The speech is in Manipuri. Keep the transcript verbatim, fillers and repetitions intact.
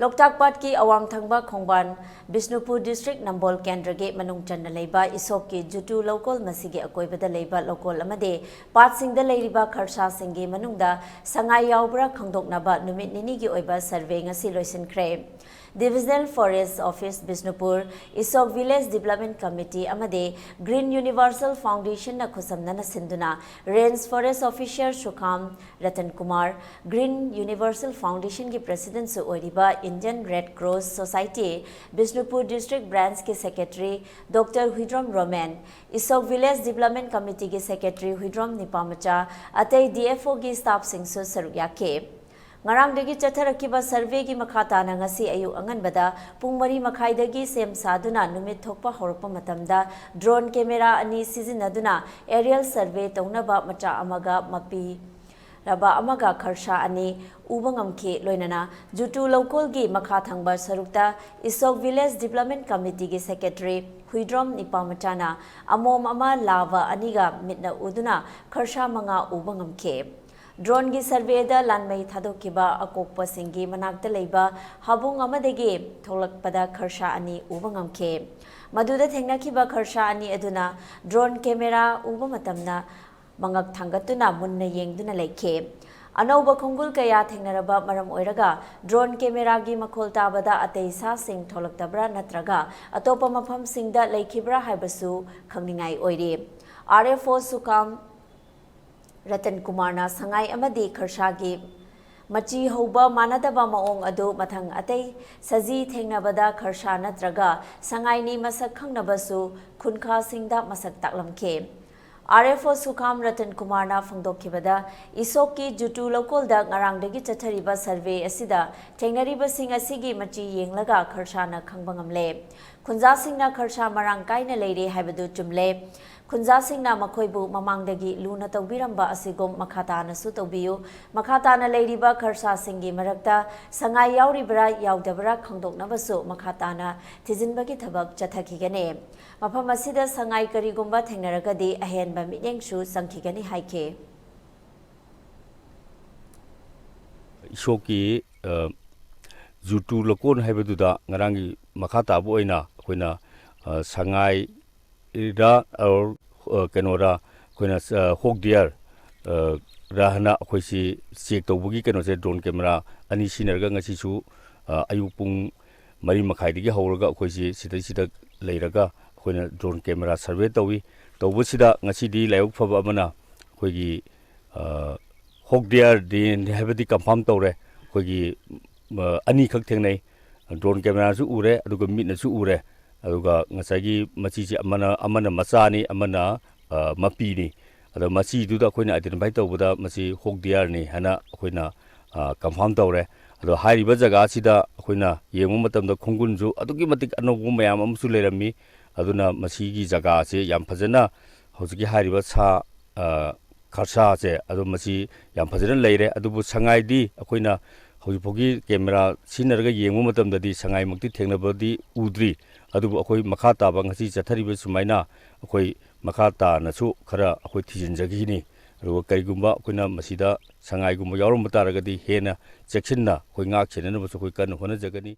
ꯂꯣꯛꯇꯥꯛ ꯄꯥꯠꯀꯤ ꯑꯋꯥꯡ ꯊꯪꯕ ꯈꯣꯡꯕꯥꯟ, ꯕꯤꯁꯅꯨꯄꯨꯔ ꯗꯤꯁꯇ꯭ꯔꯤꯛ ꯅꯝꯕꯣꯜ ꯀꯦꯟꯗ꯭ꯔꯒꯤ ꯃꯅꯨꯡ ꯆꯟꯅ ꯂꯩꯕ ꯏꯁꯣꯛꯀꯤ ꯖꯨꯇꯨ ꯂꯧꯀꯣꯜ, ꯃꯁꯤꯒꯤ ꯑꯀꯣꯏꯕꯗ ꯂꯩꯕ ꯂꯧꯀꯣꯜ ꯑꯃꯗꯤ ꯄꯥꯠꯁꯤꯡꯗ ꯂꯩꯔꯤꯕ ꯈꯔꯁꯥꯁꯤꯡꯒꯤ ꯃꯅꯨꯡꯗ ꯁꯉꯥꯏ ꯌꯥꯎꯕ꯭ꯔꯥ ꯈꯪꯗꯣꯛꯅꯕ ꯅꯨꯃꯤꯠ ꯅꯤꯅꯤꯒꯤ ꯑꯣꯏꯕ ꯁꯔꯚꯦ ꯉꯁꯤ ꯂꯣꯏꯁꯤꯟꯈ꯭ꯔꯦ꯫ Divisional Forest Office Bishnupur, ꯏꯁꯣꯛ Village Development Committee ꯑꯃꯗꯤ Green Universal Foundationꯅ ꯈꯨꯠꯁꯝꯅꯅ ꯁꯤꯟꯗꯨꯅ Range Forest Officer ꯁꯨꯈꯥꯝ Ratan Kumar, Green Universal Foundationꯒꯤ Presidentꯁꯨ ꯑꯣꯏꯔꯤꯕ Indian Red Cross Society Bishnupur District Branchꯀꯤ Secretary Doctor Huidrom Romen, Ishok Village Development Committeeꯒꯤ Secretary ꯍꯨꯏꯗ꯭ꯔꯣꯝ ꯅꯤꯄꯥꯃꯆꯥ, ꯑꯇꯩ DFOꯒꯤ staffꯁꯤꯡꯁꯨ ꯁꯔꯨꯛ ꯌꯥꯈꯤ꯫ ꯉꯔꯥꯡꯗꯒꯤ ꯆꯠꯊꯔꯛꯈꯤꯕ ꯁꯔꯚꯦꯒꯤ ꯃꯈꯥ ꯇꯥꯅ ꯉꯁꯤ ꯑꯌꯨꯛ ꯑꯉꯟꯕꯗ ꯄꯨꯡ ꯃꯔꯤ ꯃꯈꯥꯏꯗꯒꯤ ꯁꯦꯝ ꯁꯥꯗꯨꯅ ꯅꯨꯃꯤꯠ ꯊꯣꯛꯄ ꯍꯧꯔꯛꯄ ꯃꯇꯝꯗ drone camera ꯑꯅꯤ ꯁꯤꯖꯤꯟꯅꯗꯨꯅ aerial survey ꯇꯧꯅꯕ ꯃꯆꯥ ꯑꯃꯒ ꯃꯄꯤ ꯔꯕ ꯑꯃꯒ ꯈꯔꯁꯥ ꯑꯅꯤ ꯎꯕ ꯉꯝꯈꯤ꯫ ꯂꯣꯏꯅꯅ ꯖꯨꯇꯨ ꯂꯧꯀꯣꯜꯒꯤ ꯃꯈꯥ ꯊꯪꯕ ꯁꯔꯨꯛꯇ ꯏꯁꯣꯛ Village Development Committeeꯒꯤ Secretary ꯍꯨꯏꯗ꯭ꯔꯣꯝ ꯅꯤꯄꯥꯃꯆꯥꯅ ꯑꯃꯣꯝ ꯑꯃ, ꯂꯥꯕ ꯑꯅꯤꯒ ꯃꯤꯠꯅ ꯎꯗꯨꯅ ꯈꯔꯁꯥ ꯃꯉꯥ ꯎꯕ ꯉꯝꯈꯤ꯫ Droneꯒꯤ surveyꯗ ꯂꯥꯟꯃꯩ ꯊꯥꯗꯣꯛꯈꯤꯕ ꯑꯀꯣꯛꯄꯁꯤꯡꯒꯤ ꯃꯅꯥꯛꯇ ꯂꯩꯕ ꯍꯥꯕꯨꯡ ꯑꯃꯗꯒꯤ ꯊꯣꯛꯂꯛꯄꯗ ꯈꯔꯁꯥ ꯑꯅꯤ ꯎꯕ ꯉꯝꯈꯤ꯫ ꯃꯗꯨꯗ ꯊꯦꯡꯅꯈꯤꯕ ꯈꯔꯁꯥ ꯑꯅꯤ ꯑꯗꯨꯅ drone camera ꯎꯕ ꯃꯇꯝꯗ ꯃꯉꯛ ꯊꯥꯡꯒꯠꯇꯨꯅ ꯃꯨꯟꯅ ꯌꯦꯡꯗꯨꯅ ꯂꯩꯈꯤ꯫ ꯑꯅꯧꯕ ꯈꯣꯡꯒꯨꯜ ꯀꯌꯥ ꯊꯦꯡꯅꯔꯕ ꯃꯔꯝ ꯑꯣꯏꯔꯒ drone cameraꯒꯤ ꯃꯈꯣꯜ ꯇꯥꯕꯗ ꯑꯇꯩ ꯁꯥꯁꯤꯡ ꯊꯣꯛꯂꯛꯇꯕ꯭ꯔꯥ ꯅꯠꯇ꯭ꯔꯒ ꯑꯇꯣꯞꯄ ꯃꯐꯝꯁꯤꯡꯗ ꯂꯩꯈꯤꯕ꯭ꯔꯥ ꯍꯥꯏꯕꯁꯨ ꯈꯪꯅꯤꯡꯉꯥꯏ ꯑꯣꯏꯔꯤ꯫ RFO ꯁꯨꯀꯥꯝ ꯔꯇꯟ ꯀꯨꯃꯥꯔꯅ ꯁꯉꯥꯏ ꯑꯃꯗꯤ ꯈꯔꯁꯥꯒꯤ ꯃꯆꯤ ꯍꯧꯕ ꯃꯥꯟꯅꯗꯕ ꯃꯑꯣꯡ ꯑꯗꯨ ꯃꯊꯪ ꯑꯇꯩ ꯁꯖꯤ ꯊꯦꯡꯅꯕꯗ ꯈꯔꯁꯥ ꯅꯠꯇ꯭ꯔꯒ ꯁꯉꯥꯏꯅꯤ ꯃꯁꯛ ꯈꯪꯅꯕꯁꯨ ꯈꯨꯟꯈꯥꯁꯤꯡꯗ ꯃꯁꯛ ꯇꯥꯛꯂꯝꯈꯤ꯫ RFO ꯁꯨꯈꯥꯝ ꯔꯇꯟ ꯀꯨꯃꯥꯔꯅ ꯐꯣꯡꯗꯣꯛꯈꯤꯕꯗ, ꯏꯁꯣꯛꯀꯤ ꯖꯨꯇꯨ ꯂꯧꯀꯣꯜꯗ ꯉꯔꯥꯡꯗꯒꯤ ꯆꯠꯊꯔꯤꯕ survey ꯑꯁꯤꯗ ꯊꯦꯡꯅꯔꯤꯕꯁꯤꯡ ꯑꯁꯤꯒꯤ ꯃꯆꯤ ꯌꯦꯡꯂꯒ ꯈꯔꯁꯥꯅ ꯈꯪꯕ ꯉꯝꯂꯦ꯫ ꯈꯨꯟꯖꯥꯁꯤꯡꯅ ꯈꯔꯁꯥ ꯃꯔꯥꯡ ꯀꯥꯏꯅ ꯂꯩꯔꯦ ꯍꯥꯏꯕꯗꯨ ꯆꯨꯝꯂꯦ꯫ ꯈꯨꯟꯖꯥꯁꯤꯡꯅ ꯃꯈꯣꯏꯕꯨ ꯃꯃꯥꯡꯗꯒꯤ ꯂꯨꯅ ꯇꯧꯕꯤꯔꯝꯕ ꯑꯁꯤꯒꯨꯝ ꯃꯈꯥ ꯇꯥꯅꯁꯨ ꯇꯧꯕꯤꯌꯨ꯫ ꯃꯈꯥ ꯇꯥꯅ ꯂꯩꯔꯤꯕ ꯈꯔꯁꯥꯁꯤꯡꯒꯤ ꯃꯔꯛꯇ ꯁꯉꯥꯏ ꯌꯥꯎꯔꯤꯕ꯭ꯔꯥ ꯌꯥꯎꯗꯕ꯭ꯔꯥ ꯈꯪꯗꯣꯛꯅꯕꯁꯨ ꯃꯈꯥ ꯇꯥꯅ ꯊꯤꯖꯤꯟꯕꯒꯤ ꯊꯕꯛ ꯆꯠꯊꯈꯤꯒꯅꯤ꯫ ꯃꯐꯝ ꯑꯁꯤꯗ ꯁꯉꯥꯏ ꯀꯔꯤꯒꯨꯝꯕ ꯊꯦꯡꯅꯔꯒꯗꯤ ꯑꯍꯦꯟꯕ ꯃꯤꯠꯌꯦꯡꯁꯨ ꯆꯪꯈꯤꯒꯅꯤ ꯍꯥꯏꯈꯤ꯫ ꯏꯁꯣꯛꯀꯤ ꯑ, ꯖꯨꯇꯨ ꯂꯀꯣꯟ ꯍꯥꯏꯕꯗꯨꯗ ꯉꯔꯥꯡꯒꯤ ꯃꯈꯥ ꯇꯥꯕ ꯑꯣꯏꯅ ꯑꯩꯈꯣꯏꯅ, ꯑ, ꯁꯉꯥꯏꯔ, ꯑꯣꯔ, ꯑ, ꯀꯩꯅꯣꯔ, ꯑꯩꯈꯣꯏꯅ, ꯑ, ꯍꯣꯛ ꯗꯤꯌꯔ, ꯑ, ꯔ ꯍꯥꯏꯅ ꯑꯩꯈꯣꯏꯁꯤ ꯆꯦꯛ ꯇꯧꯕꯒꯤ ꯀꯩꯅꯣꯁꯦ, ꯗ꯭ꯔꯣꯟ ꯀꯦꯃꯦꯔꯥ ꯑꯅꯤ ꯁꯤꯖꯤꯟꯅꯔꯒ ꯉꯁꯤꯁꯨ, ꯑ, ꯑꯌꯨꯛ ꯄꯨꯡ ꯃꯔꯤ ꯃꯈꯥꯏꯗꯒꯤ ꯍꯧꯔꯒ ꯑꯩꯈꯣꯏꯁꯤ ꯁꯤꯗꯩꯁꯤꯗ ꯂꯩꯔꯒ ꯑꯩꯈꯣꯏꯅ ꯗ꯭ꯔꯣꯟ ꯀꯦꯃꯦꯔꯥ ꯁꯔꯚꯦ ꯇꯧꯏ꯫ ꯇꯧꯕꯁꯤꯗ ꯉꯁꯤꯗꯤ ꯂꯥꯏꯕꯛ ꯐꯕ ꯑꯃꯅ ꯑꯩꯈꯣꯏꯒꯤ, ꯑ, ꯍꯣꯛ ꯗꯤꯌꯔ ꯗꯦꯅꯤ ꯍꯥꯏꯕꯗꯤ ꯀꯟꯐꯥꯔꯝ ꯇꯧꯔꯦ꯫ ꯑꯩꯈꯣꯏꯒꯤ, ꯑ, ꯑꯅꯤꯈꯛ ꯊꯦꯡꯅꯩ꯫ ꯗ꯭ꯔꯣꯟ ꯀꯦꯃꯦꯔꯥꯁꯨ ꯎꯔꯦ, ꯑꯗꯨꯒ ꯃꯤꯠꯅꯁꯨ ꯎꯔꯦ꯫ ꯑꯗꯨꯒ ꯉꯁꯥꯏꯒꯤ ꯃꯆꯤꯁꯦ ꯑꯃꯅ, ꯑꯃꯅ ꯃꯆꯥꯅꯤ, ꯑꯃꯅ, ꯑ, ꯃꯄꯤꯅꯤ꯫ ꯑꯗꯣ ꯃꯆꯤꯗꯨꯗ ꯑꯩꯈꯣꯏꯅ ꯑꯥꯏꯗꯦꯟꯇꯤꯐꯥꯏ ꯇꯧꯕꯗ ꯃꯁꯤ ꯍꯣꯛ ꯗꯤꯌꯔꯅꯤ ꯍꯥꯏꯅ ꯑꯩꯈꯣꯏꯅ, ꯑ, ꯀꯟꯐꯥꯔꯝ ꯇꯧꯔꯦ꯫ ꯑꯗꯣ ꯍꯥꯏꯔꯤꯕ ꯖꯒꯥꯁꯤꯗ ꯑꯩꯈꯣꯏꯅ ꯌꯦꯡꯕ ꯃꯇꯝꯗ ꯈꯣꯡꯒꯨꯟꯁꯨ ꯑꯗꯨꯛꯀꯤ ꯃꯇꯤꯛ ꯑꯅꯧꯕ ꯃꯌꯥꯝ ꯑꯃꯁꯨ ꯂꯩꯔꯝꯃꯤ꯫ ꯑꯗꯨꯅ ꯃꯁꯤꯒꯤ ꯖꯒꯥꯁꯦ ꯌꯥꯝ ꯐꯖꯅ ꯍꯧꯖꯤꯛꯀꯤ ꯍꯥꯏꯔꯤꯕ ꯁꯥ, ꯑ, ꯈꯔꯁꯥꯁꯦ, ꯑꯗꯣ ꯃꯁꯤ ꯌꯥꯝ ꯐꯖꯅ ꯂꯩꯔꯦ꯫ ꯑꯗꯨꯕꯨ ꯁꯉꯥꯏꯗꯤ ꯑꯩꯈꯣꯏꯅ ꯍꯧꯖꯤꯛ ꯐꯥꯎꯒꯤ ꯀꯦꯃꯦꯔꯥ ꯁꯤꯖꯤꯟꯅꯔꯒ ꯌꯦꯡꯕ ꯃꯇꯝꯗꯗꯤ ꯁꯉꯥꯏꯃꯛꯇꯤ ꯊꯦꯡꯅꯕꯗꯤ ꯎꯗ꯭ꯔꯤ꯫ ꯑꯗꯨꯕꯨ ꯑꯩꯈꯣꯏ ꯃꯈꯥ ꯇꯥꯕ ꯉꯁꯤ ꯆꯠꯊꯔꯤꯕ ꯁꯨꯃꯥꯏꯅ ꯑꯩꯈꯣꯏ ꯃꯈꯥ ꯇꯥꯅꯁꯨ ꯈꯔ ꯑꯩꯈꯣꯏ ꯊꯤꯖꯤꯟꯖꯈꯤꯅꯤ꯫ ꯑꯗꯨꯒ ꯀꯔꯤꯒꯨꯝꯕ ꯑꯩꯈꯣꯏꯅ ꯃꯁꯤꯗ ꯁꯉꯥꯏꯒꯨꯝꯕ ꯌꯥꯎꯔꯝꯕ ꯇꯥꯔꯒꯗꯤ ꯍꯦꯟꯅ ꯆꯦꯛꯁꯤꯟꯅ ꯑꯩꯈꯣꯏ ꯉꯥꯛ ꯁꯦꯟꯅꯅꯕꯁꯨ ꯑꯩꯈꯣꯏ ꯀꯟꯅ ꯍꯣꯠꯅꯖꯒꯅꯤ꯫